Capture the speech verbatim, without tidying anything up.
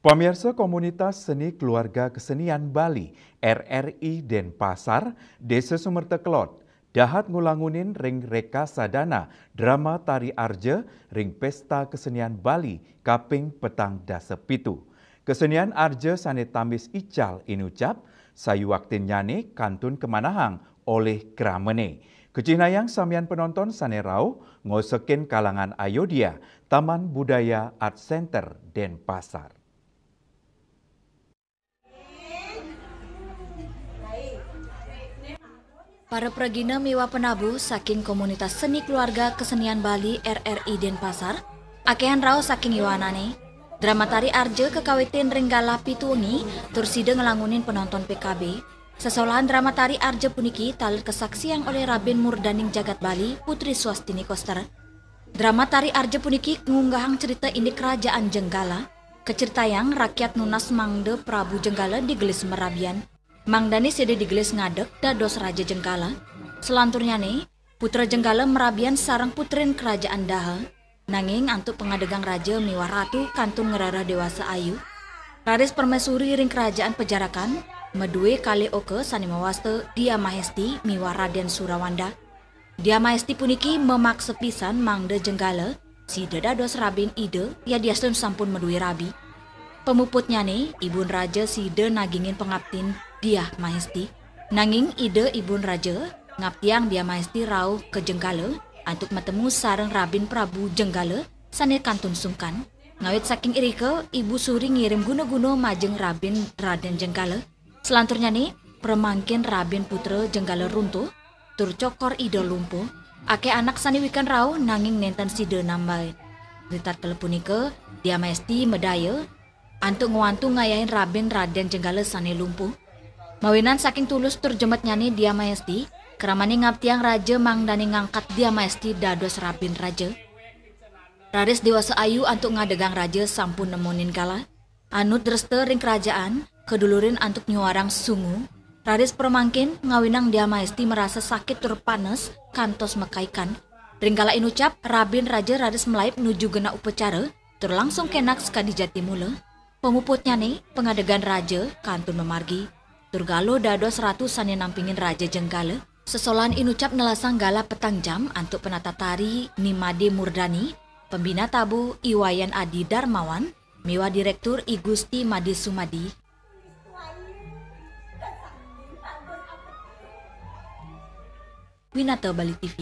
Pamirsa, Komunitas Seni Keluarga Kesenian Bali, R R I Denpasar, Desa Sumerta Kelod, dahat ngulangunin ring reka sadana drama tari arja ring Pesta Kesenian Bali kaping petang dasa pitu. Kesenian arja sane tamis ical inucap, sayuwaktinnyané kantun kamanahang olih kramane. Kacihnayang samian panonton sane rauh ngosekin kalangan Ayodhya, Taman Budaya Art Center, Denpasar. Para pragina miwah penabuh saking Komunitas Seni Keluarga Kesenian Bali R R I Denpasar, akehan rauh saking yowanane. Drama tari arja kakawitin ring galah pitu wengi, tur sida nglangunin penonton P K B. Sesolahan drama tari arja puniki taler kasaksiang olih Rabin Murdaning Jagat Bali, Putri Swastini Koster. Drama tari arja puniki ngunggahang cerita indik Kerajaan Jenggala, kacritayang rakyat nunas mangda Prabu Jenggala digelis marabian. Mangdane sida digelis ngadeg dados Raja Jenggala. Selanturnyane, Putra Jenggala marabian sareng putrin Kerajaan Daha. Nanging antuk pangadegang raja miwah ratu kantun ngrereh dewasa ayu. Raris permaisuri ring Kerajaan Pejarakan, madue kalih oka sane mawasta Dia Mahesti miwah Raden Surawanda. Dia Mahesti puniki mamaksa pisan mangda Jenggala sida dados rabin ida, yadiastun sampun madue rabi. Pamuputnyane, ibun raja sida nagingin pangaptin Dia Mahesti. Nanging ida ibun raja ngaptiang Dia Mahesti rauh ka Jenggala antuk matemu sareng Rabin Prabu Jenggala sane kantun sungkan. Ngawit saking irika, Ibu Suri ngirim guna-guna majeng Rabin Raden Jenggala. Selanturnyane, pramangkin Rabin Putra Jenggala runtuh, tur cokor ida lumpuh. Akeh anak sane wikan rauh nanging nenten sida nambahin. Ritatkala punika, Dia Mahesti madaya antuk ngwantu ngayahin Rabin Raden Jenggala sane lumpuh. Mawinan saking tulus tur jemetnyane Dia Mahesti, kramane ngaptiang raja mangdane ngangkat Dia Mahesti dados Rabin Raja. Raris dewasa ayu antuk ngadegang raja sampun nemonin galah. Anut dresta ring kerajaan, kadulurin antuk nyuarang sungu. Raris pramangkin ngawinang Dia Mahesti marasa sakit tur panes kantos makaikan. Ring galah inucap, Rabin Raja raris malaib nuju genah upacara, tur langsung kenak sakadi jati mula. Pamuputnyane, pangadegan raja kantun mamargi. Tur galuh dados ratu sane nampingin Raja Jenggala. Sesolahan inucap nelasang galah petang jam antuk penata tari Ni Made Murdani, pembina tabuh I Wayan Adi Darmawan, miwah direktur I Gusti Made Sumadi. Winata Bali T V.